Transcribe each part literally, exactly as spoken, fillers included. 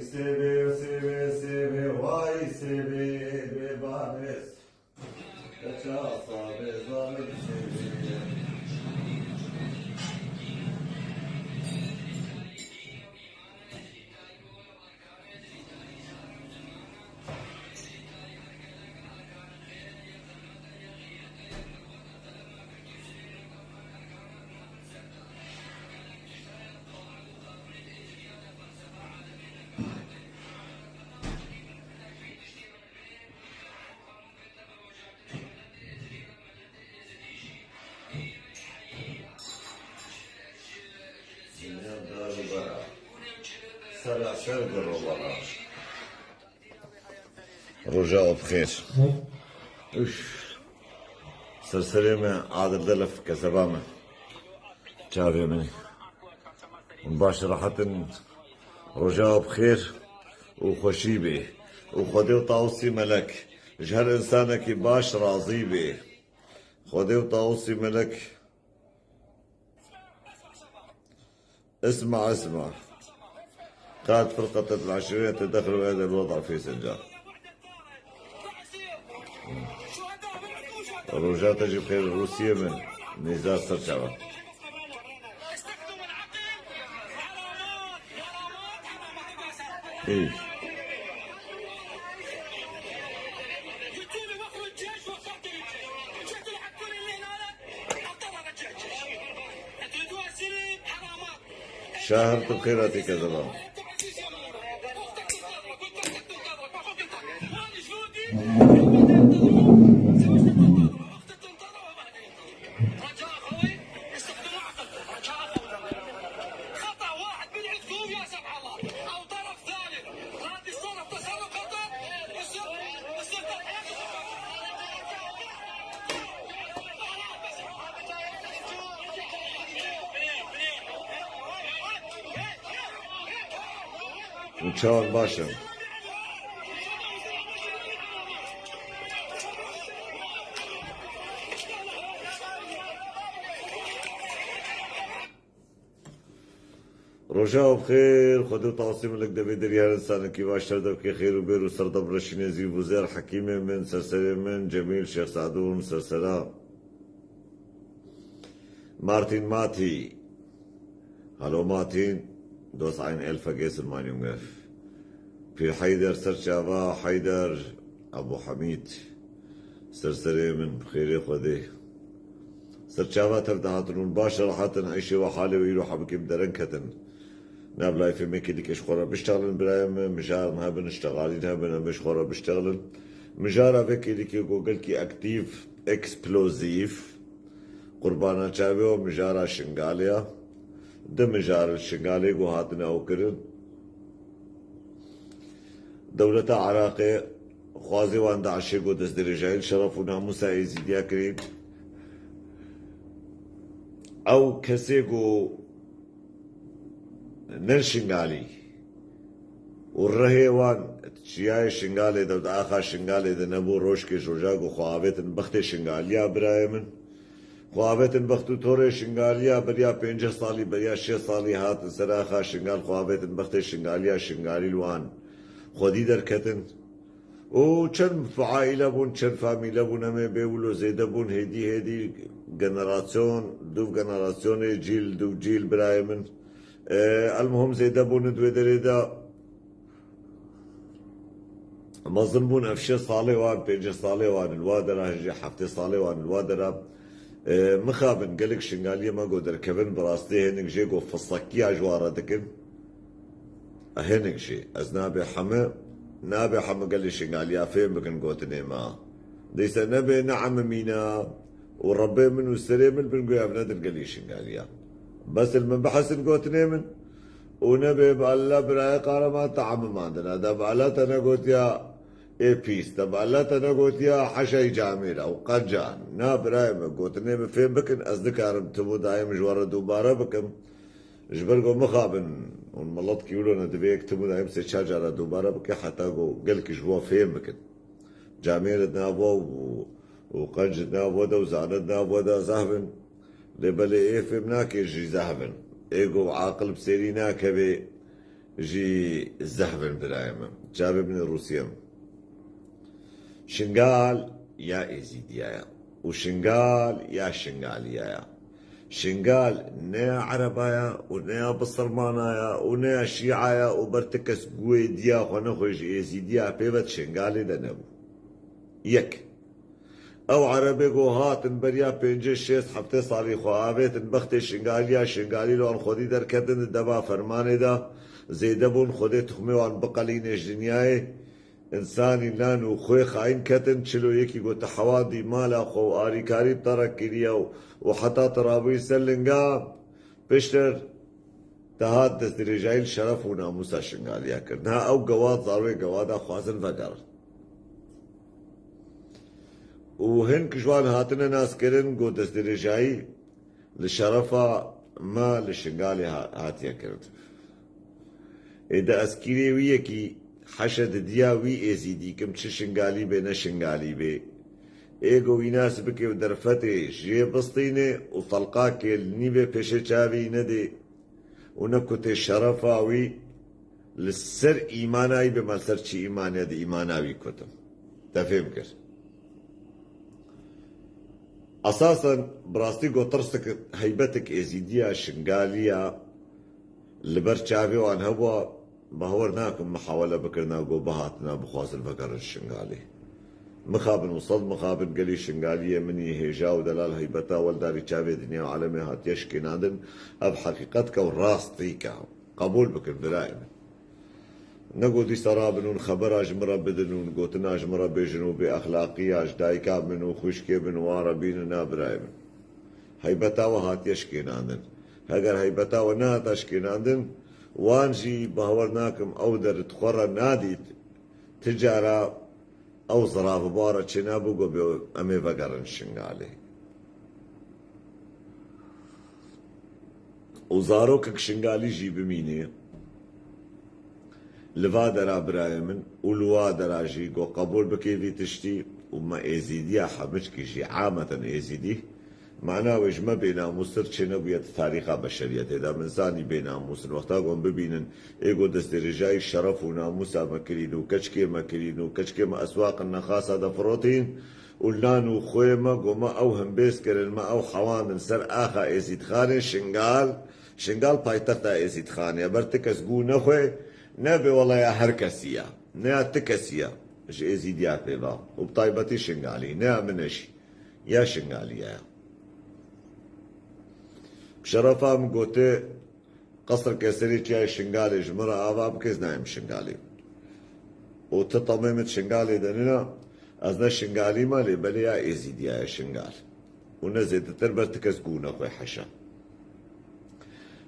Sêvê, sêvê, sêvê, vay sêvê, bêbanes. Keça sabê zalim sêvê. Dinya dar û ber e. Seraser bir û ber e. Roja we bi xêr. Üf. Serserê me, Adil Delef, kezeba me. Çavê min. Hûn baş rehet in. Roja we bi xêr û xweşî bê. Û Xwedê û Tawusî Melek ji her insanekî baş razî bê. Xwedê û Tawusî Melek. اسمع، اسمع. قالت فرقة العشرية تدخل وهذا الوضع في سنجار. Roja te jî bi xêr, Rûsiyê min. Nîzar Serçava. Î. Şahir tu xêratî kezeba. Çawan baş in. Roja we bi xêr, Xwedê û Tawusî Melek devê derî her insanekî baş ser devkê xêr û bêr û serdem reşînê zîv û zêr, Hekîmê min, serserê min, Cemîl, Şêx Sadûn, sersera. Martin Mati. Hallo Martin, du hast ein Elfer gegessen, mein Junge. Pir Heyder, Serçava, Heyder, Abu Hamid. Serserê min, bi xêrê Xwedê. Serçava tev dihatin hûn baş e, rehet in, eyşê we halê we îro hebikê bi dereng ketin. Nav layfê me kêlîkê ji xwe re biştexilin, birayê min, mijarên hebin, iştexalîn hebin, em ê ji xwe re biştexilin. Mijara vê kêlîkê ku gelkî aktîf, eksplozîf, qurbana çavê we mijara Şingalê ya. Du mijar li Şingalê ku hatine ew kirin. Dewleta Iraqê xwazê wan DAIŞê ku destdirêjayî li şeref û namûsa Êzîdiya kirî. Ew kesê ku ne Şingalî û rihê wan di çiyayê Şingalê de, di axa Şingalê de nebû, rojkê ji roja ku xwe avêtin bextê Şingaliya birayê min. Xwe avêtin bext û torê Şingaliya, beriya pêncî salî, beriya şêst salî hatin ser axa Şingal, xwe avêtin bextê Şingaliya, Şingalî li wan xwedî derketin. û çend aîle bûn, çend famîle bûn, em ê bê wilo zêde bûn, hêdî hêdî generasyon, du generasyonê, cîl, du cîl birayê min. E, elmuhim zêde bûn di wê derê de mezin bûn, ev şêst salê wan, pêncî salê wan li wa dera, hejî heftê salê wan li wa dera. E, mixabin gelek Şingaliyê me got derkevin, bi rastî hinek jê got fisekiya ji wan re dikin. Hinek jî, ez nabê heme, nabê heme gelê Şingaliya fêm bikin gotinê me. Dîse nebê ne emimîna û Rebbê min û serê min bin guya ev nedin gelê Şingaliya. Bes li min bihesin gotinê min û nebê bi Allah birayê Kahraman te emimandina. De bi Allah te negotiya ê pîs, de bi Allah te negotiya heşayî camêra û qencan. Na birayê min gotinê min fêm bikin, ez nikarim tim û dayim ji we re dubare bikim. Ji ber ku mixabin hûn miletkî wilo ne, divê yek tim û dayim sê çar cara dubare bike heta ku gelkî ji bo fêm bikin. Camêr di nav we û, û qenc di nav we de û zane di nav we de zehf in. Lê belê ê fêm nake jî zehf in. Ê ku aqil bi sêrî nakeve, Jî zehf in birayê min. Çavê min ê Rûsiyê min. Şingal ya Êzîdiya ya. Û Şingal ya Şingaliya ya. Şingal ne ya Ereba ya û ne ya Bisilmana ya û ne ya Şîa ya û ber ti kes guhê diya xwe nexwe ji Êzîdiya pê ve di Şingalê de nebû. Yek. Ew Erebê ku hatin beriya pêncî, şêst, heftê salî xwe avêtin bextê Şingaliya, Şingalî li wan xwedî derketin di dema fermanê de, zêde bûn, Xwedê tuxmê wan biqelîne ji dinyayê. Însanî lan û xwê xayîn ketin, çilo yekî ku te hewandî mala xwe û arîkarî bi te re kiriye û, û heta te rabûyî ser linga, piştre te hat destdirêjayî li şeref û namûsa Şingaliya kir. Niha ew gewad, zarokê gewada xwazin vegerin. Û hin ji wan hatine naskirin ku destdirêjayî li şerefa me li Şingalê ha-, hatiye kirin. Ê de ez kîrê wî yekî heşe didiya wî Êzîdî kim, çi Şingalî bê ne Şingalî bê. Ê ku wî nas bike û derfetê jê bistîne û telqakê li nîvê pêşê çavê wî nedê û ne kutê şerefa wî li ser îmana wî bê, me li ser çi îmanê di îmana wî kutim. Te fêm kir. Esasen bi rastî ku tirsik, heybetik Êzîdiya Şingaliya li ber çavê wan hebû, bawer nakim mihawele bikirina ku bihatina bixwazin vegerin Şingalê. Mixabin û sed mixabin gelî Şingaliyê min î hêja û delal heybeta weldarî çavê dinya û alemê hatiye şikênandin, ev heqîqetka û rastîka. Qebûl bikin birayê min. Ne ku dîsa rabin û xebera ji min re bidin û gotina ji min re bêjin û bêexlaqî ya ji dayika min û xwişkê min û wan re bînin, na birayê min. Heybeta we hatiye şikênandin. Heger heybeta we nehata şikênandin, wan jî bawer nakim ew der di xwe re nadît. Ti cara ew zirav û bara çênabû ku bê em ê vegerin Şingalê. Û zarokek Şingalî jî bimîne li va dera birayê min û li wa dera jî ku qebûl bike vî tiştî û me Êzîdiya hemiçkî jî ameten Êzîdî, mana wê ji me bênamûstir çênebûye di tarîxa beşeriyetê de. Min zanî bênamûs in. Wexta ku em bibînin ê ku destdirêjayî şeref û namûsa me kirîn û keçikê me kirîn û keçikê me eswaqin nexasa de firotîn û lan û xwê me ku me ew himbêz kirin, me ew hewandin ser axa Êzîdxanê Şingal. Şingal paytexta Êzîdxanê ye. Ber ti kes gû nexwe, nebe wela ya her kesî ye. Ne ya ti kesî ye. Ji Êzîdiya pê ve. Û bi taybetî Şingalî. Ne ya min e jî. Ya Şingaliya ye. Bi şerefa min gote, qesreke serê çiyayê Şingalê ji min re ava bike, ez nayêm Şingalê. Û ti temê min Şingalê de nina, ez ne Şingalî me, lê belê ya Êzîdiya ye Şingal. Û ne zêdetir ber ti kes gû nexwe heşa.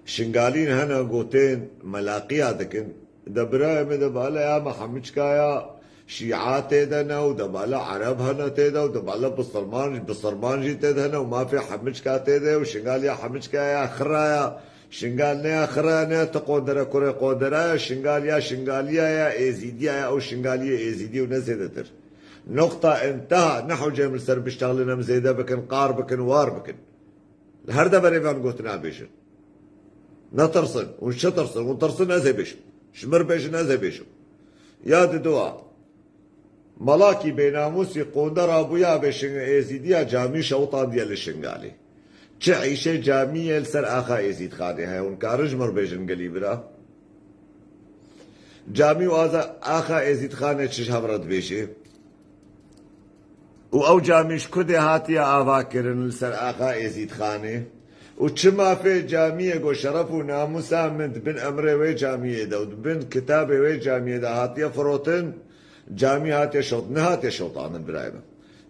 Şingalîn hene gotên melaqiya dikin, de birayê min de bala ya me hemiçka ya Şîa tê de ne û de bala Ereb hene tê de û de bala Bisilman, Bisilman jî tê de hene û mafê hemiçka tê de û Şingal ya hemiçka ya xira ya. Şingal ne ya xira ya, ne ya ti qondere kurê qondera ya, Şingal ya Şingaliya ya, Êzîdiya ya, ew Şingaliyê Êzîdî û ne zêdetir. Noqta înteha, ne hewce em li ser biştexlin, em zêde bikin, qar bikin, war bikin. Li her deverê van gotina bêjin. Netirsin, hûn çi tirsin, hûn tirsin ez ê bêjim. Ji mir bêjin ez ê bêjim. Ya didoa. Melakî bênamûsî qonde rabûya bê Şing-, Êzîdiya camî şewtandiye li Şingalê. Çi îşê camiyê li ser axa Êzîdxanê heye? Hûn karin ji mir bêjin gelî bira? Camî û aza-, axa Êzîdxanê çi ji hev re dibêje? Û ew camî ji ku dê hatiye ava kirin li ser axa Êzîdxanê? Û çi mafê camiyê ku şeref û namûsa min di bin emrê wê camiyê de û di bin kitabê wê camiyê de hatiye firotin, camî hatiye şewt-, nehatiye şewtandin birayê min.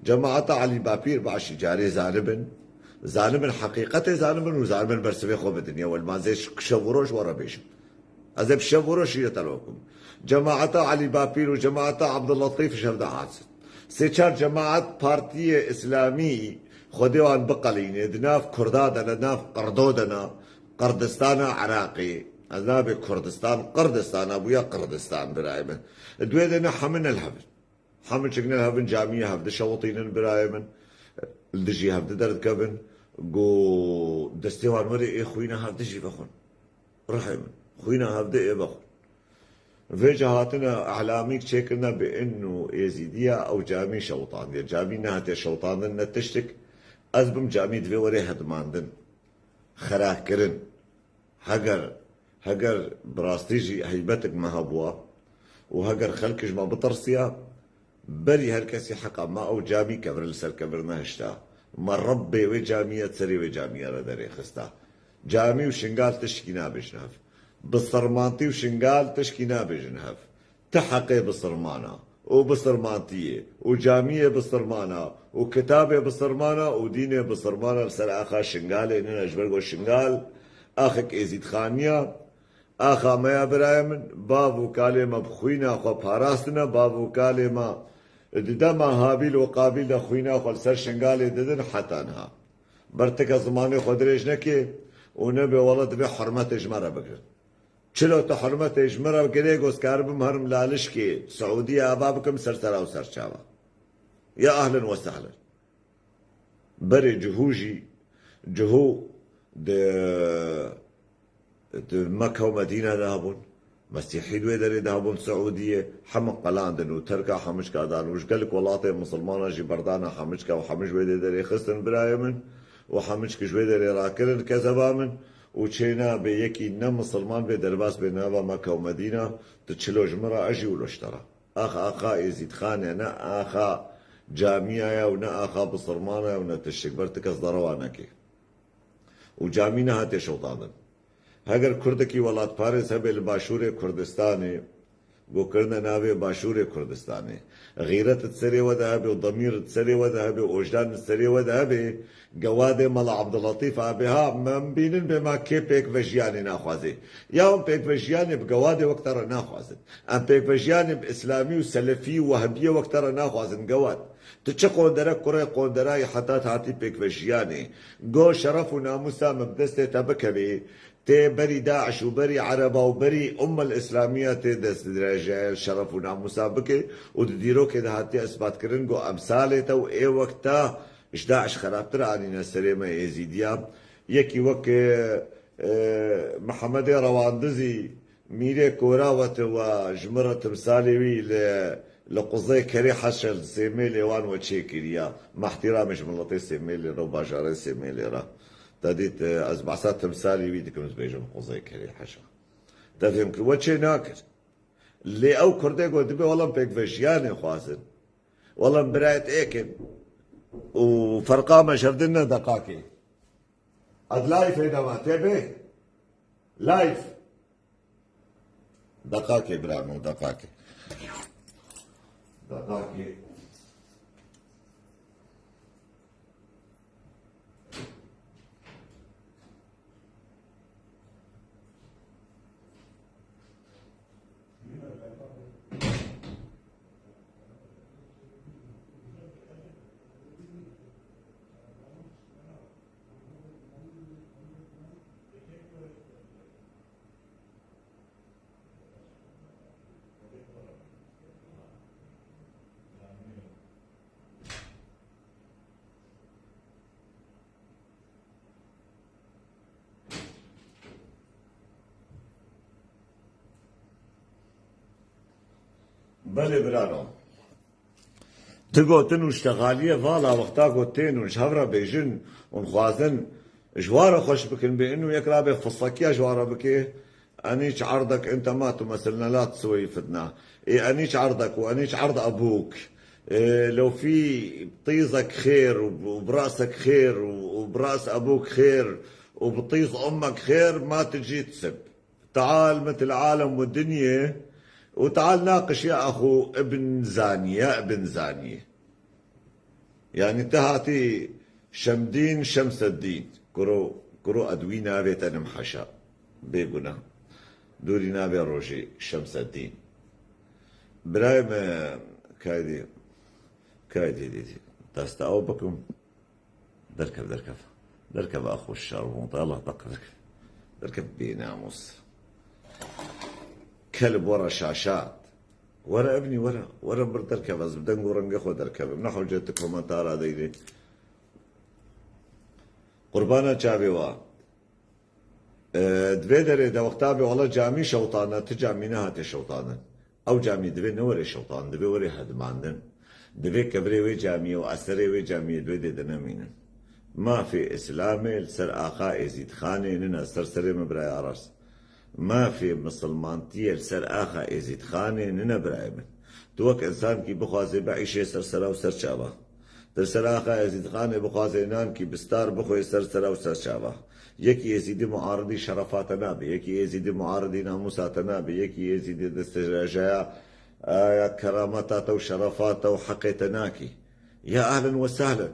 Cemaeta Elî Bapîr, başî carê zanibin, zanibin heqîqetê zanibin û zanibin bersivê xwe bidin. Ya welmanzê şev û roj we re bêjim. Ez ê bi şev û roj jî re telo bikim. Cemaeta Elî Bapîr û cemaeta Abdulletîf ji hev de hatin. Sê çar cemaet Partiyê Îslamî Xwedê wan biqelîne, di nav Kurda de ne, di nav Qirdo de ne, Qirdistana Iraqê. Ez nabê Kurdistan, Qirdistana bûye Qirdistan birayê min. Di wê de ne hemû ne li hev in. Hemû çik ne li hev in, camiyê hev dişewitînin birayê min. Li dijî hev di derdikevin. Go destê wan were ê xwîna hev dijî vexwin. Rihê min. Xwîna hevdê ê vexwin. Vêca hatine ehlamîk çêkirine bi inu êzîdiya ew camî şewtandiye. Camî nehatiye şewtandin ne tiştik. Ez bim camî divê were hedimandin. Xerakirin. Heger, heger bi rastî jî heybetik me hebûa û heger xelk ji me bitirsiya, berî her kesî heqa me ew camî kevir li ser kevir nehişta. Me Rebbê wê camiyê serê wê camiyê re derêxista. Camî û Şingal tişkî nabêjin hev. Bisirmantî û Şingal tişkî nabêjin hev. Ti heqê bisirmana û bisirmantiyê û camiyê bisirmana û kitabê bisirmana û dînê bisirmana li ser axa Şingalê nîne, ji ber ku Şingal axek êzîdxaniya, axa me ya birayê min, bav û kalê me bi xwîna xwe parastine, bav û kalê me di dema Habîl û Qabîl de xwîna xwe li ser Şingalê didin heta niha. Ber ti kes zimanê xwe dirêj neke û nebe wele divê hurmetê ji me re bigirin. Çilo tu hurmetê ji min re girê, ku ez karibim herim lalişkê Siûdiyê ava bikim ser sera û ser çava. Ya ahlen we sehlen. Berê Cihû jî, Cihû di, di Mekka û Medîne de hebûn. Mesîhî di wê derê de hebûn Siûdiyê. Heme qelandin û terka hemiçka dan û ji gelek welatê misilmana jî berdana hemiçka û hemiç wê dê derê xistin birayê min û hemiçki ji wê derê rakirin kezeba min. Û çênabe yekî ne misilman bê derbas bê nava Mekka û Medîna, tu çilo ji min re, ez jî wilo ji te re. Ax axa Êzîdxan e, ne axa camiya ye û ne axa bisilmana ye û ne tiştek. Ber ti kes derewa neke. Û camî nehatiye şewtandin. Heger kurdekî welatparêz hebe li Başûrê Kurdistanê, Go kirine navê Başûrê Kurdistanê. Xîret di serê we de hebe û demîr di serê we de hebe û ojdan di serê we de hebe, gewadê Mela Abdulletîf abe ha, me em bînin bê ma kê pêkvejiyanê naxwazê. Ya em pêkvejiyanê bi gewadê wek te re naxwazin. Em pêkvejiyanê bi îslamî û selefî û wehbiyê wek te re naxwazin gewad. Tu çi qonderek kurê qonderayî heta hatî pêkvejiyanê. Go şeref û namûsa me bi destê te bikevê, Tê berî DAIŞ û berî Ereba û berî Ummel Îslamiya tê destdirêjê şeref û namûsa bike û di dîrokê de hatiye isbatkirin ku emsalê te û ê wekta ji DAIŞ xerabtir anîne serê me Êzîdiya. Yekî wek, e, e, Mihemedê Rewandizî, Mîrê Kora wete we ji min re timsalê wî li, li quzê kerê heşe li Sêmêlê wan we çêkiriya. Me îhtîramê ji miletê Sêmêlê re û bajarê Sêmêlê re. Te dît, e, ez behsa timsalê wî dikim, ez bêjim quzê kerê heşa. Te fêm kir, we çê nakir. Lê ew kurdê got, dibê wela em pêkvejiyanê xwazin. Wela em birayet êk in. Û ferqa me ji hev din ne deqakê. Ez live ê dema, tê bê? Live. Deqakê birano, deqakê. Deqakê. Belê birano. Ti gotin û ştexaliye vala wexta ku tên û ji hev re bêjin û xwazin ji wa re xweş bikin bê, inu yek rabe fisekiya ji wa re bike, en hiç erdek ente ma tu meselne la tisweyî fitna. Ê en hiç erdek û en hiç erd ebûk. Ê, lo fî tîzek xêr û, û birasek xêr û, û biras ebûk xêr û bi tîz ummek xêr ma tu cî tisib. Teal mit el alem û dinyê û teal naqişî axû ibn Zanî, ya ibn Zanî. Yanî te hatî Şemdîn, Şemseddîn. Kuro, kuro edwî navê te nim heşa. Bêguna. Dûrî navê rojê Şemseddîn. Birayê me kaydê, kaydê dî. Desta ew bikim. Derkev, derkev. Derkev axo şerm û Allah bak derkev. Derkev bênamûs. Kelb were şaşat. Were ebnî were. Were bir derkev ez bi deng û rengê xwe derkevim. Ne hewce tu komentara deynê. Qurbana çavê wa. E, di vê derê de wexta bê wele camî şewtane, ti camî nehate şewtanin. Ew camî divê newere şewtan, divê were hedimandin. Divê kevirê wê camiyê û eserê wê camiyê di wê dê de nemînin. Mafê Îslamê li ser axa Êzîdxanê nine, ser serê min birayê Aras. Mafê misilmantiyê li ser axa Êzîdxanê nine birayê min. Tu wek însankî bixwazê biîşê ser sera û ser çava. Di ser axa Êzîdxanê bixwazê nankî bistar bixwê ser sera û ser çava. Yekî Êzîdî muaridî şerefa te nabe, yekî Êzîdî muaridî namûsa te nabe, yekî Êzîdî destdirêjeya, e, kerameta te û şerefa te û heqê te nakî. Ya ehlen we sehlen.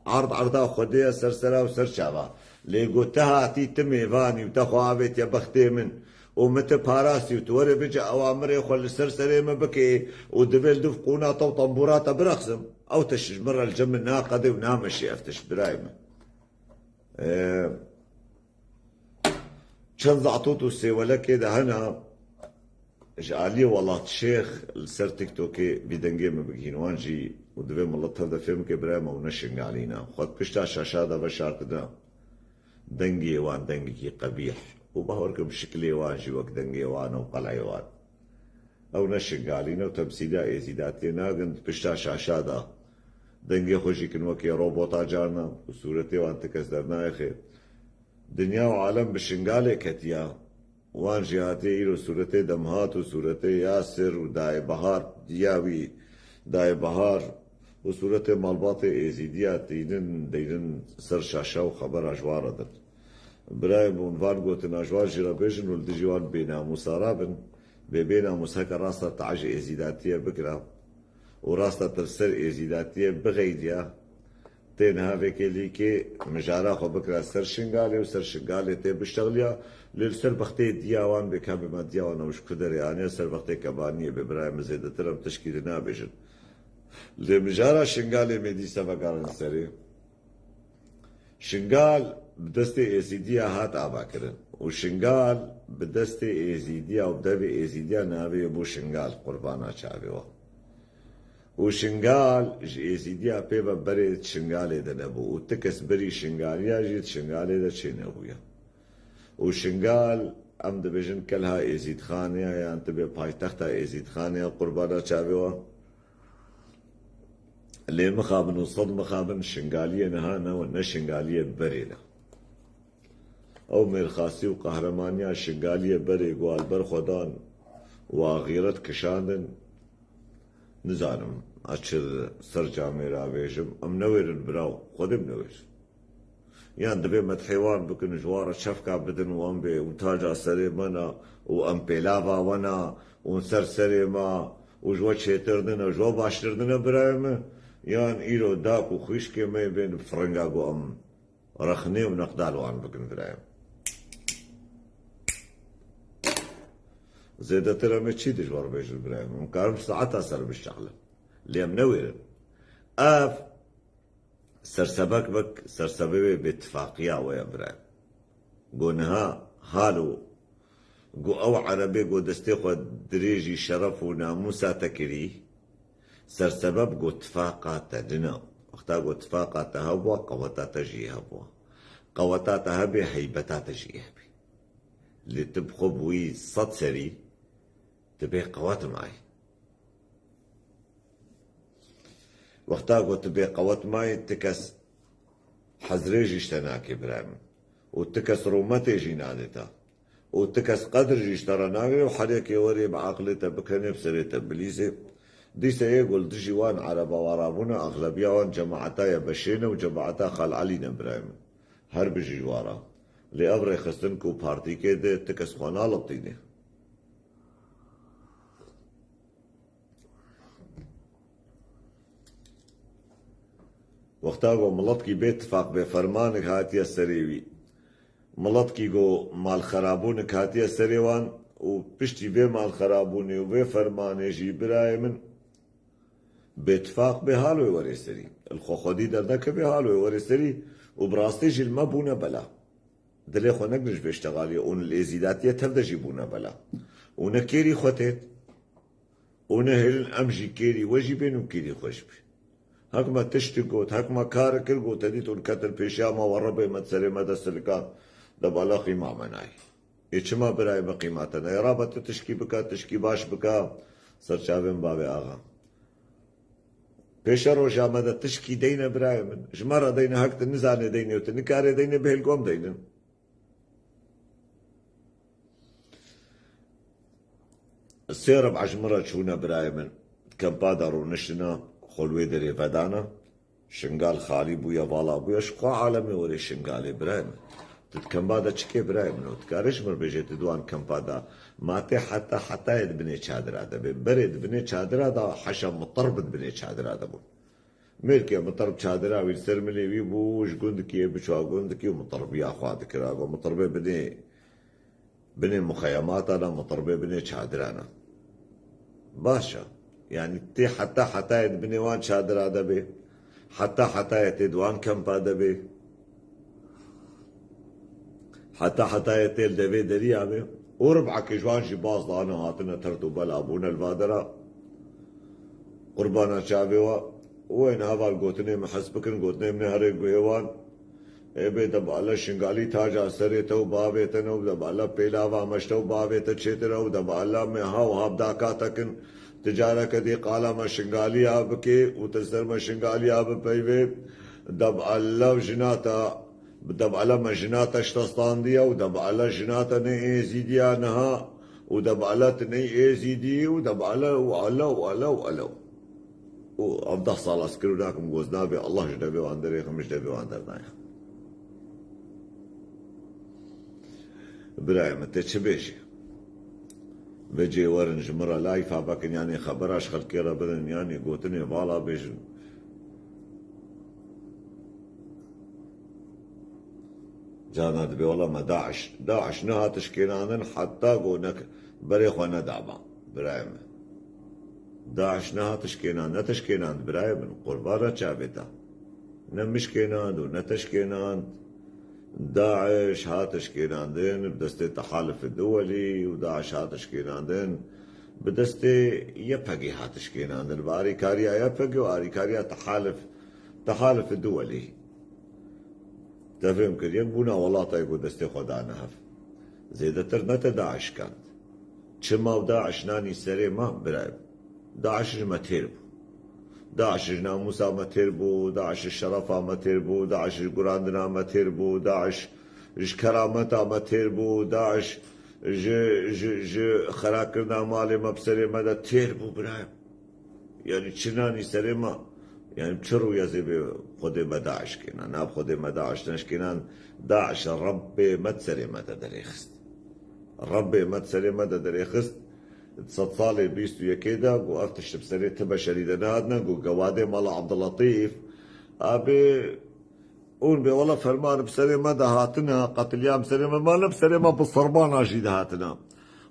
Erd erda Xwedê ye ser sera û ser çava. Lê got te hatî, ti mêvanî û te xwe avêtiye bextê min û min ti parastî û tu were bice ewamirê xwe li ser serê min bikê û divê li div qûna te û tembûra te birexsim. Ew tişt ji min re li cem min naqedê û nameşê ev tişt birayê min. Ee, çend zatût û sêwelekê de hene, ji aliyê Welat Şêx li ser TikTokê vî dengê min bigihîn wan jî û divê milet tev de fêm bike birayê me, ew ne Şingalî ne. Xwe di pişta şaşa de veşartine. Dengê wan dengekî qebîh û bawer kim şikilê wan jî wek dengê wan û qeleyê wan. Ew ne Şingalî ne û temsîliya êzîdatiyê nakin, di pişta şaşa de dengê xwe jî kin wekê robota carna û sûretê wan ti kes dernayêxê. Dinya û alem bi Şingalê ketiya. Wan jî hatiye îro sûretê Demhat û sûretê Yasir û Dayê Bahar, diya wî Dayê Bahar û sûretê malbatê Êzîdiya tînin, deynin ser şaşa û xebera ji wan re din. Birayê min van gotina ji wan jî re bêjin û li dijî wan bênamûsa rabin. Bê bênamûs heke rasta tac êzîdatiyê bikira û rasta te li ser êzîdatiyê bixeydiya, tê niha vê kêlîkê mijara xwe bikira ser Şingalê û ser Şingalê tê biştexliya, lê li ser bextê diya wan bê ka bê me diya wan ew ji ku derê aniye ser bextê Kebaniyê bê birayê min zêdetir em tişkî di nabêjin. Lê mijara Şingalê me dîsa vegerin serê. Şingal bi destê Êzîdiya hat avakirin û Şingal bi destê Êzîdiya û bi devê Êzîdiya navê bû Şingal, qurbana çavê we. Û Şingal ji Êzîdiya pê ve berê di Şingalê de nebû û ti kes berî Şingaliya jî di Şingalê de çênebûye. Û Şingal, em dibêjin kelha Êzîdxaniya yan tibê paytexta Êzîdxaniya qurbana çavê we. Lê mixabin û sed mixabin Şingaliyê niha ne, ne Şingaliyê berê ne. Ew mêrxasî û qehremaniya Şingaliyê berê ku li ber xwe dan û axîret kişandin, nizanim ez çi ser camê re bêjim, em newêrin biraw, Xwedê em newêrin. Yan divê medhê wan bikin, ji wan re çefka bidin û em bê û taca serê me ne û em pêlava we ne û ser serê me û ji we çêtir dine, ji we baştir dine birayê me. Yan îro dak û xwişkê me bên bi firinga ku em rexnê û neqdal wan bikin birayê me. Zêdetir em ê çi dijwar bêjin birayê me? Em karin saeta ser bişexlin. Lê em newêrin. Ev Sersebek bik, sersebebê bêtifaqiya we ye bire. Go niha halo, go ew erebê go destê xwe dirêjî şeref û namûsa te kirî, sersebeb go tifaqa te nina. Wexta go tifaqa te hebûa, qeweta te jî hebûa. Qeweta te hebê, heybeta te jî hebî. Lê tu bi xwe bûyî sed serî, tu bê qewet mayî. Wexta ku tu bêqewet mayî, ti kes hezrê jî ji te nakê birayê min. Û ti kes rûmetê jî nadê te. Û ti kes qedir jî ji te re nagirê û her yekê werê bi aqilê te bikenê, bi serê te bilîzê. Dîse yê ku li dijî wan ereba wa rabûne, exlebiya wan cemaeta Yebeşê ne û cemaeta Xal Elî ne birayê min. Her bijî ji wan re. Lê ev rêxistin ku partîkê de ti kes xwe naletîne. Wexta ku miletkî bê tifaq bê fermanek hatiye serê wî, miletkî ku malxerabûnek hatiye serê wan û piştî vê malxerabûnê û vê fermanê jî birayê min bê tifaq bê hal wê werê serî. Li xwe xwedî dernekevê hal wê werê serî û bi rastî jî li me bûne bela. Dilê xwe negirin ji vê ştexaliyê û li êzîdatiyê tev de jî bûne bela. Û ne kêrî xwe têt û ne hêlin em jî kêrî we jî bên û kêrî xwe jî bê. Hek me tiştik got, hek me karik kir, got, te dît hûn ketin pêşiya me, we rebê me di serê me de silikand. Debala qîma me nayê. Ê çima birayê me qîma te nayê? Rabe tu tişkî bika, tişkî baş bika, ser çavên bavê axa. Pêşe roja me de tişkî deyne birayê min. Ji me re deyne, hek tu nizanê deyne û tu nikarê deyne, bihêl gom deynin. Sê rib'a ji min re çûne birayê min. Kempa de rûniştine, xwe li wê derê vedane. Şingal xalî bûye, vala bûye. Ji xwe alemê werê Şingalê birayê min. Tu di kempa de çi kê birayê min? Û dikarê ji min bêjê tu di wan kempa de ma tê heta hetayê di binê çadira de bê. Berê di binê çadira de heşa mutir bi di binê çadira de bûn. Mêrkê mitirb çadira wî li ser milê wî bû, ji gundikê biçû gundikê û mitirbiya xwe dikira. Got mitirbê binê, binê muxeyemata ne, mitirbê binê çadira ne. Baş e. Yanî tê heta hetayê di binê wan çadira de bê. Heta hetayê tê di wan kempa de bê. Heta hetayê tê li devê deriya be. Û rib'ekê ji wan jî baz dane hatine tert û bela bûne li va dera. Qurbana çavê we. Û ên heval gotinê min hes bikin, gotinê min herê guhê wan. Ê bê debala Şingalî taca serê te û bavê te ne û debala pêlava me ji te û bavê te çêtir e û debala me ha û ha bi daka te kin. Ti careke dî qala me Şingaliya bikê û ti ser me Şingaliya bipeyvê. Debala jina te Bi debala me jina te şitestandiye û debala jina te ne êzîdiya niha û debala tu ney êzîdî û debala û ala û ala û ala û. Û ev deh sala ez kir û nakim goz nabê Allah ji devê wan derêxim, ji devê wan dernaya. Birayê min, tê çi bêjî? Vecê werin ji min re layfa vekin, yanî xebera ji xelkê re bidin, yanî gotinê vala bêjin. Cana dibê wela me DAIŞ, DAIŞ nehat tişkênandin heta ku nek berê xwe nedaba, birayê min. DAIŞ nehat tişkênan, ne tişkênand birayê min, qurbana çavê te. Ne mişkênand û ne teşkênand. DAIŞ hat tişkênandin bi destê Tehalif Duwelî û DAIŞ hat tişkênandin bi destê YPG'ê hat tişkênandin. Bi arîkariya YPG û arîkariya Tehalif, Tehalif Duwelî. Te fêm kir, yek bûna welata ye ku destê xwe dane hev. Zêdetir ne te DAIŞ kand. Çima û DAIŞ nanî serê me, birayê min? DAIŞ ji me têr bû. DAIŞ ji namûsa me têr bû, DAIŞ ji şerefa me têr bû, DAIŞ ji gurandina me têr bû, DAIŞ ji kerameta me têr bû, DAIŞ ji, ji, ji xerakirina malê me bi serê me de têr bû, birayê min. Yanî çi nanî serê me? Yanî çi rûyê zê bê Xwedê me DAIŞ kênan? Na bi Xwedê me DAIŞ neşkênan. DAIŞ Rebbê me di serê me de derêxist. Rebbê me di serê me de derêxist. Di sedsalê bîst û yekê de ku ev tişt bi serê ti beşerî de nehatine, ku gewadê Mala Abdulletîf, abê Hûn bê wela ferman bi serê me de hatine, qetilya bi serê me, ma ne bi serê me, bi sermana jî de hatine.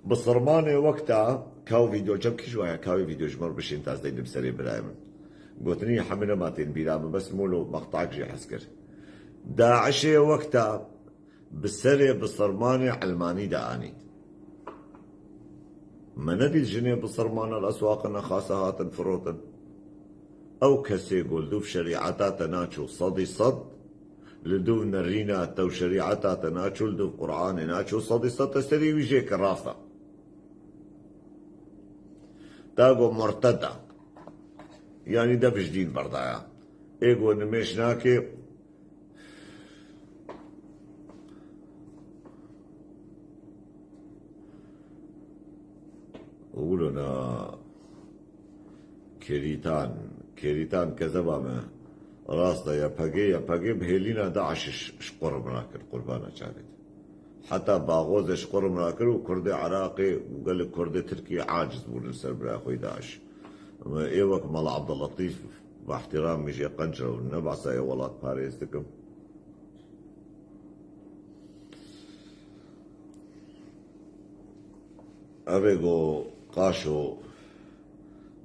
Bi sermanê wekta, ka wî vîdeo çem kî ji waya, ka wî vîdeo ji me re bişên tazdeyn bi serê birayê min. Gotinî hemî nema tên bîra min, bes mûl û mextak jî hez kir. DAIŞê wekta bi serê bi sermanê Elmanî de anît. Me nedît jinê bi sermana li eswaqê nexase hatin firotin. Ew kesê ku li dûv şerîeta te naçû sedî sed, li dûv nerîna te û şerîeta te naçû, li dûv Qur'anê naçû sedî sed, te serê wî jê kir, rast e. Te got murted e. Yanî dev ji dîn berdaya. Ê got nimêj nake, Wilo na Kêrîtan, Kêrîtan kezeba me. Rast e, YPG, YPG bi hêlîna DAIŞ ji, ji qurim rakir, qurbana çavê te. Heta Baxozê ji qurim rakir û Kurdê Iraqê û gelek Kurdê Tirkiyê aciz bûn li ser birayê xwe yê DAIŞ. Ê wek Mala Abdulletîf, bi ihtiramî jê qenc re û ne behsa yê welatparêz dikim. Ev ê go qaşo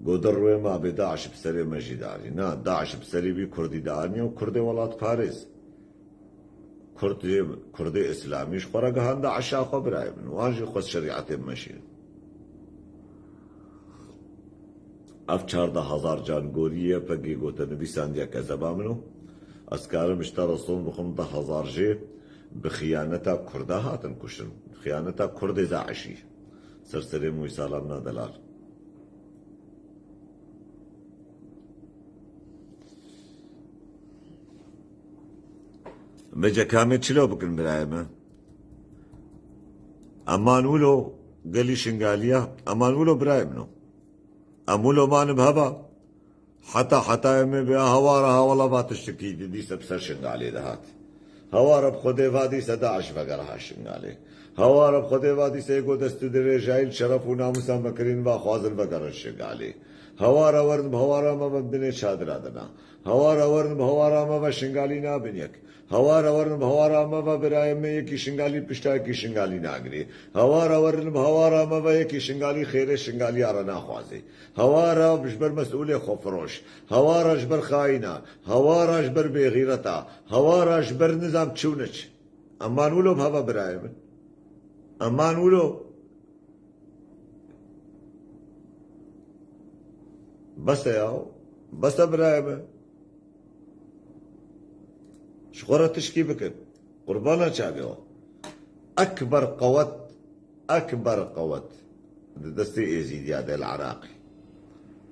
go di rûyê me abê DAIŞ bi serê me jî darî. Na, DAIŞ bi serê wî Kurdî dianî û Kurdê welatparêz. Kurd jê, Kurdê Îslamî ji xwe re gihanda eşa xwe birayê min. Wan jî xwest şerîetê bimeşînin. Ev çardeh hezar can gorî ye, YPGê gote nivîsandiye kezeba min û ez karim ji te re sond bixwim deh hezar jê. Bi xiyaneta Kurda hatin kuştin. Bi xiyaneta Kurdê DAIŞî. Ser serê min wî salam na delal. Vêce kamê çilo bikin birayê me. Eman wilo gelî Şingaliya. Eman wilo birayê min o. Em wilo manin bi heva. Heta heta em ê bi hewara hewala va tiştikî di dîse bi ser Şingalê dihat. Hewara bi Xwedê va dîse DAIŞ vegera Şingalê. Hewara bi Xwedê va dîse êgo dest û dirêjayî li şeref û namûsa me kirîn va xwazin vegerin Şingalê. Hewara werin bi hewara me ve bi dinê çadira dina. Hewara werin bi hewara me ve Şingalî nabin yek. Hewara werin bi hewara me ve birayê me yekî Şingalî pişta yekî Şingalî nagirê. Hewara werin bi hewara me ve yekî Şingalî xêrê Şingaliya re naxwazê. Hewara ji ber mesûlê xwefiroş. Hewara ji ber xayîna. Hewara ji ber bêxîreta. Hewara ji ber nizam çi û ne çi. Eman wilo bi heva birayê min. Eman wilo. Bes e ya. Bes e birayê min. Ji xwe re tişkî bikin. Qurbana çavê we. Ekber qewet, ekber qewet di destê Êzîdiya de li Iraqê.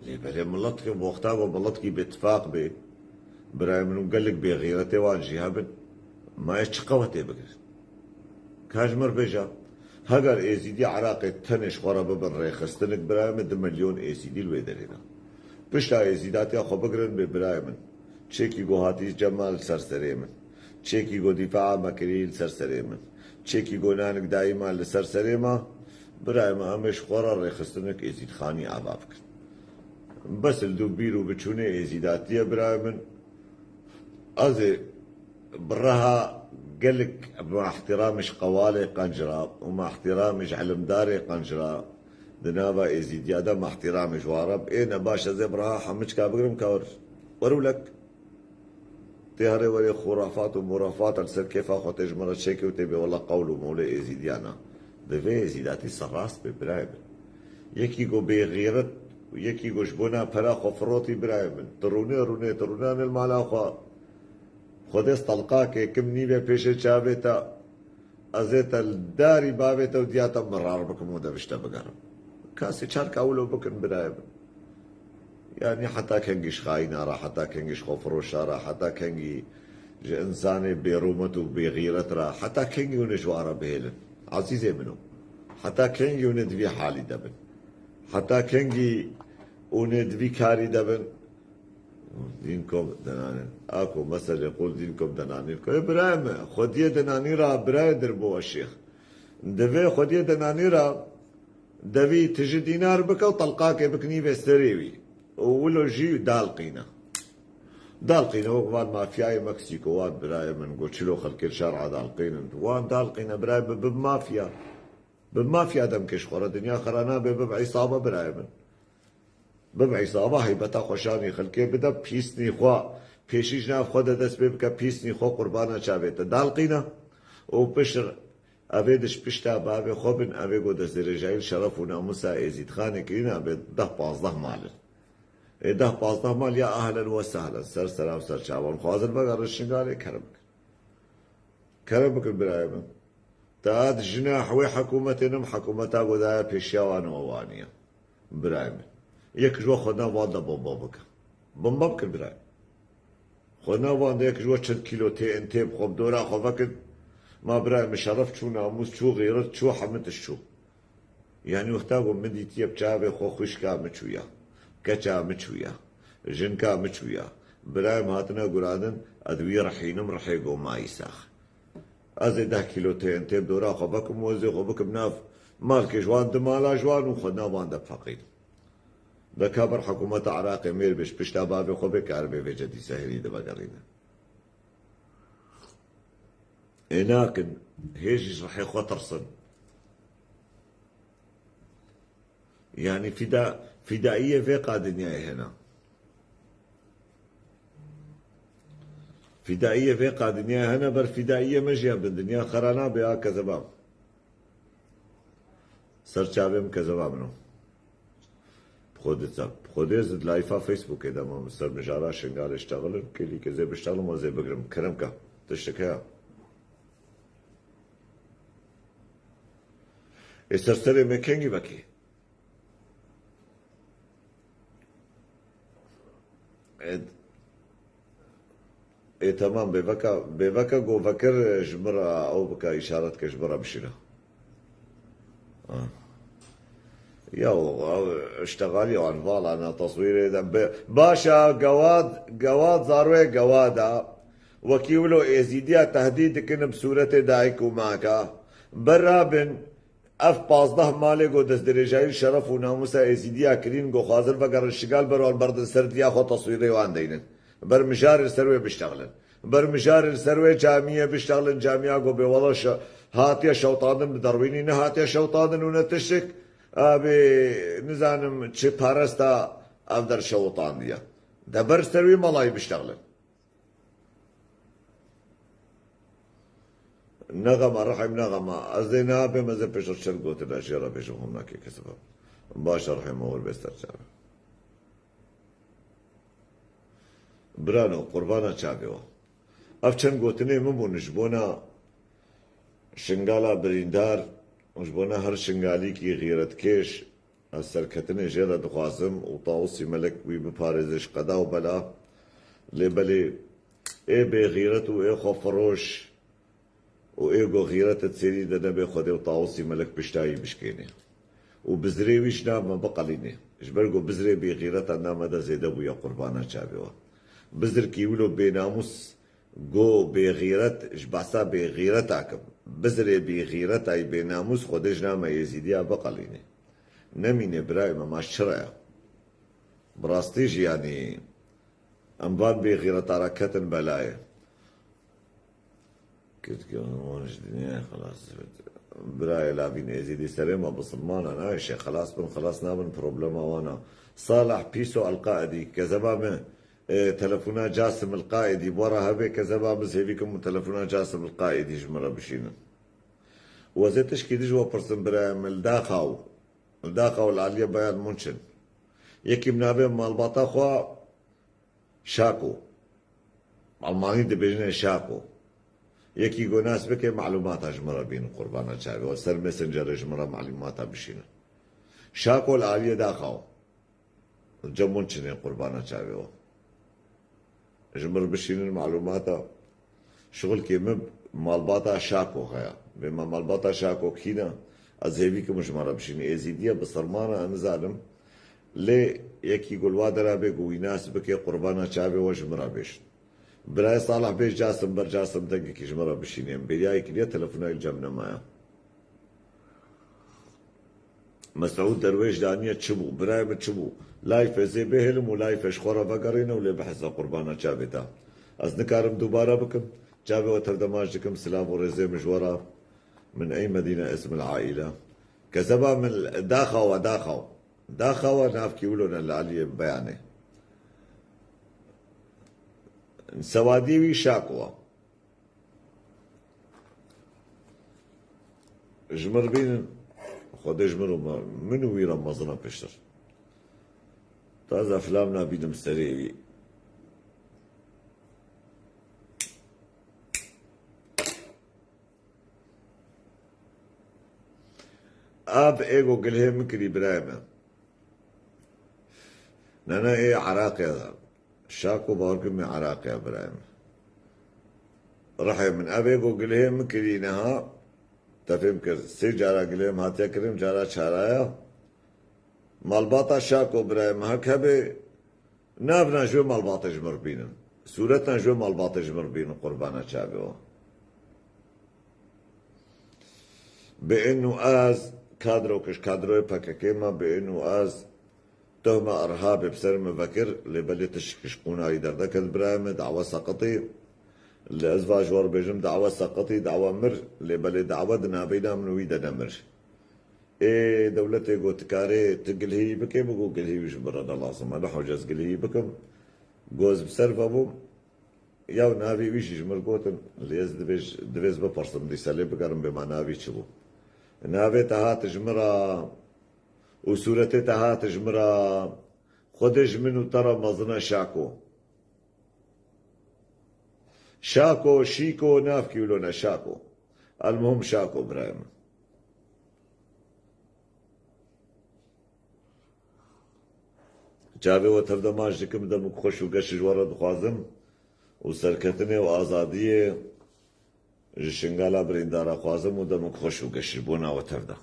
Lê belê miletkê, bi wexta ku miletkî bêtifaq bê, birayê min û gelek bêxîretê wan jî hebin, ma ez çi qewetê bigirin? Ka ji mir bêja, heger Êzîdî Iraqê tenê ji xwe re bibin rêxistinik, birayê min, du milyon Êzîdî li wê derê ne. Pişta Êzîdatiya xwe bigirin bê birayê min. Çêkî ku hatî cem me li ser serê min. Çêkî ku dîfaa me kirî li ser serê min. Çêkî ku nanik dayî me li ser serê me. Birayê min, em ê ji xwe re rêxistinik êzîdxanî ava bikin. Bes li dû bîr û biçûnê êzîdatiye birayê min. Ez ê bi reha gelek bi ehtiramê ji qewalê qenc re û bi ehtiramê ji ilimdarê qenc re di nava êzîdiya de bi ehtiramê ji wan re bi. Ê ne baş, ez ê bi reha hemû çika bigrim ka wir, werûlek. Tê herê werê xurafat û murafat li ser kêfa xwe tê ji min re çêkê û tê bê wela qewl û mewlê êzîdiyan e. Divê êzîdatî serrast bê birayê min. Yekî ku bêxîret û yekî ku ji bona pera xwe firotî birayê min. Tu rûnê rûnê, tu rûnanê li mala xwe. Xwedê stelqakê kim nîvê pêşê çavê te, ez ê te li darî bavê te û diya te mirar bikim û de vişte bigerim. Kasê çarka wilo bikin birayê min. Yanî heta kengî ji xayîna re, heta kengî ji xwefiroşa re, heta kengî ji însanê bêrûmet û bêxîret re, heta kengî hûn ê ji wan re bihêlin? Ezîzê min o. Heta kengî hûn ê di vî halî de bin? Heta kengî hûn ê di vî karî de bin? Dîn kom denanîn. A ku meselê qul dîn kom denanîn. Ko, ê birayê me, xwediyê denanî ra birayê dir bo şêx. Divê xwediyê denanî ra devî tiji dînar bike û telqakê bikinî vê serê wî. Û wilo jî dalqîne. Dalqîne wek van mafyayê Meksîko, wan birayê min got, çilo xelkê li şer'a dalqînin. Wan dalqîne birayê bi, bi mafya. Bi mafya demkê ji xwe re dinya xera nabe, bi, bi îsaba birayê min. Bibe îsaba heybeta xwe şanî xelkê bide, pîsnî xwe pêşî ji nav xwe de dest pê bike, pîsnî xwe qurbana çavê te dalqîne û pişt ev ê di ji pişta bavê xwe bin, ev ê ku destdirêjayî li şeref û namûsa Êzîdxanê kirîne, ev ê deh pazdeh mal in. Ê deh pazdeh mal ya ehlen we sehlen, ser sera û ser çavan. Xwazin vegerin Şingalê, kerem bikin. Kerem bikin birayê min. Te hat jina wê hikûmetê, ne hikûmeta ku daye pêşiya wan û ewan e. Birayê min. Yek ji we xwe nav wan de bomba bike. Bomba bikin birayê. Xwe nav wan de yek ji we çend kîlo T N T bi xwe bi dora xwe vekin. Ma birayê min şeref çû, namûs çû, xîret çû, hemû tişt çû. Yanî wexta ku min dîtiye bi çavê xwe xwişka min çûya, keça min çûya, jinka min çûya, birayê min hatine guradin, ez wî rihînim rihê ku mayî sax. Ez ê deh kîlo T N T bi dora xwe vekim û ez ê xwe bikim nav malkê ji wan, di mala ji wan û xwe nav wan de feqîrim. De ka ber hikûmeta Iraqê mêr bê ji pişta bavê xwe bê, karibê vêce dîse herî de vegerîne. Ê nakin, hê jî ji rihê xwe tirsin. Yanî fîda, fîdaiyê vê qa dinyayê hene. Fîdaiyê vê qa dinyayê hene, ber fîdaiyê me jî hebin, dinya xera nabe, a kezeba. Ser çavê min kezeba min o. Bi Xwedê, bi Xwedê ez di layfa Facebookê de mam, ser mijara Şingalê ştexilin, kêlî ke zê biştexilin, ez ê bigrim. Kerem ke, tiştek heye? Ê ser serê me kengî vekî. Ê, ê, temam, bêveka, bêveka govekir ji min re ew bike, îşaret ke ji min re bişîne. Ha. Ya, ew, eştegalî wan vala na teswîrê de be-, baş e, gewad, gewad zarwê gewad e. Wekî wilo êzîdiya tehdîd dikin bi sûretê dayik û maka. Berabin, ev pazdeh malê go destdirêjayî şeref û namûsa êzîdiya kirîn, go xwazin vegerin şigal ber wan berdin ser diya xwe, teswîrê wan deynin. Ber mijarê li ser wê biştexlin. Ber mijarê li ser wê camiyê biştexlin, camiya go bê wela şe-, hatiye şewtandin, bi derwînî nehatiye şewtandin û ne tiştik. Abê, nizanim çi paresta ev der şewtandiye. De ber ser wî malayî biştexlin. Ne xema, Rihîm, ne xema. Ez dê niha bêm, ez ê pêşer çend gotina jê re bêjim, hûn nakê kesibim. Baş e, Rihîm, wir bê ser çav. Birano, qurbana çavê we. Ev çend gotinê min bûn ji bona Şingala birîndar, ji bona her Şingalîkî xîretkêş, ez serketinê jê re dixwazim û Tawusî Melek wî biparêze ji qeda û bela. Lê belê ê bêxîret û ê xwefiroş û ê go xîret di sêrî de nebe, Xwedê û Tawusî Melek piştayî bişkêne. Û bizirê wî ji nav me biqelîne. Ji ber ku bizirê bêxîreta nav me de zêde bûye, qurbana çavê we. Bizirkî wilo bênamûs, go bêxîret, ji behsa bêxîreta kim. Bizirê bêxîretayî bênamûs Xwedê ji nav me Êzîdiya biqelîne. Nemîne birayê me, ma ji çi re ye? Bi rastî jî, yanî, em van bêxîreta re ketin belayê. Keşke wan ji dinyayê xelas bit. Birayê Lavîn Êzîdî, serê me bisilmana, nayê şê xelas bin, xelas nabin, problema wan e. Salih Pîso El-Qaidî, kezeba me, e, telefona Casim El-Qaidî, bi we re hebe, kezeba min zêvî kim û telefona Casim El-Qaidî ji min re bişînin. Û ez ê tişkî dij we pirsim, birayê min, li Dachau, li Dachau li aliyê Bayern München. Yekî bi navê malbata xwe Şako. Almanî dibêjine Şako. Yekî go nas bike, malûmata ji min re bînin, qurbana çavê we. Ser Messengerê ji min re malûmata bişînin. Şako li aliyê Dachau. Cem München ê, qurbana çavê we. Ji min re bişînin malûmata. Şixulkê min malbata Şako heye. Bê me malbata Şako kî ne? Ez hêvî kim ji me re bişîne. Êzîdiye bisilmana, ez nizanim. Lê yekî go li wa dera bê, go wî nas bike, qurbana çavê we, ji min re bêjin. Birayê Salih bêj Casim, ber Casim dengekî ji min re bişîne. Em bêriyayê kiriye, telefona wî li cem nemaye. Mesûd Derwêş daniye çi bû? Birayê min, çi bû? Layfê zê bihêlim û layfê ji xwe re vegerîne û lê biheze, qurbana çavê te. Ez nikarim dubare bikim. Çavê we tev de maç dikim. Silav û rêzê min ji we re. Min ey Medîne ism el aîle. Kezeba min Dachau e, Dachau. Dachau e, navkî wilo ne li aliyê Beyanê. Sewadiyê wî Şako e. Ji min re bînin, Xwedê ji min û me, min û wî re mezin e piştir. Taze filav nabînim serê wî. Ev ê go gilhê min kirî, birayê me. Nana ê Iraqê de. Şako, bawer kim, ê Iraqê, birayê min. Rihê min, ev ê go gilhê min kirî niha, te fêm kir, sê cara gilhê min hatiye kirin, cara çaraya. Malbata Şako, birayê min, hek hebe, navna ji wê malbatê ji min re bînin. Sûretna ji wê malbatê ji min re bînin, qurbana çavê we. Bi in û ez, kadro kiş, kadroyê P K K me, bi in û ez, Tohma irhabê bi ser min vekir, lê belê tiştek ji qûnayî derdeket, birayê min, dawa seqitî. Li ez va ji we re bêjim, dawa seqitî, dawa mir, lê belê dawa di navbeyna min û wî de nemir. Ê dewletê got, dikarê tu gilhêyî bikê, min got, gilhê wî ji min re ne lazim e, ne hewce ez gilhêyî bikim. Goz bi ser ve bûm. Ya navê wî jî ji min re gotin, lê ez divê, divê ez bipirsim dîsa, lê bigerim bê ma navê çi bû. Navê te hat ji min re û sûretê te hat ji min re. Xwedê ji min û te re mezin e Şako. Şako, Şîko, navkî wilo ne Şako. Elmuhim Şako, birayê min. Çavê we tevde maç dikim, demik xweş û geş ji we re dixwazim û serketinê û azadiyê ji Şingala birîndara xwazim û demik xweş û geş ji bona we tevde.